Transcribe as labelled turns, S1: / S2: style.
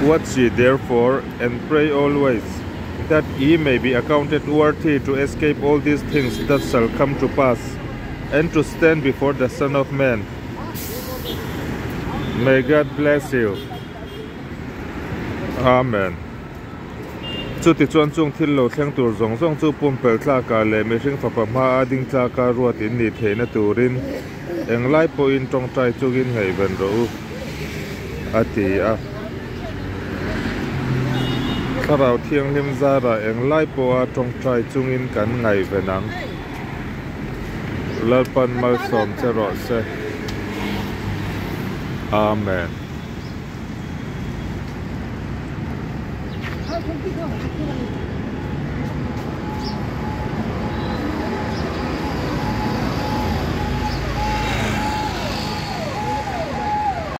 S1: Watch ye therefore, and pray always, that ye may be accounted worthy to escape all these things that shall come to pass, and to stand before the Son of Man. May God bless you. Amen. Chutichuan chung thil lo thleng tur zawng zawng chu pumpelh tlakah leh mihring fapa hmaa ding tlaka ruat in nih theihna turin englai pawhin tawngtai chungin ngaihven rawh u, a ti a. Thlarau Thianghlim zarah englai pawha tawngtai chungin kan ngaihven ang. Lalpan malsawm che rawh se. Amen.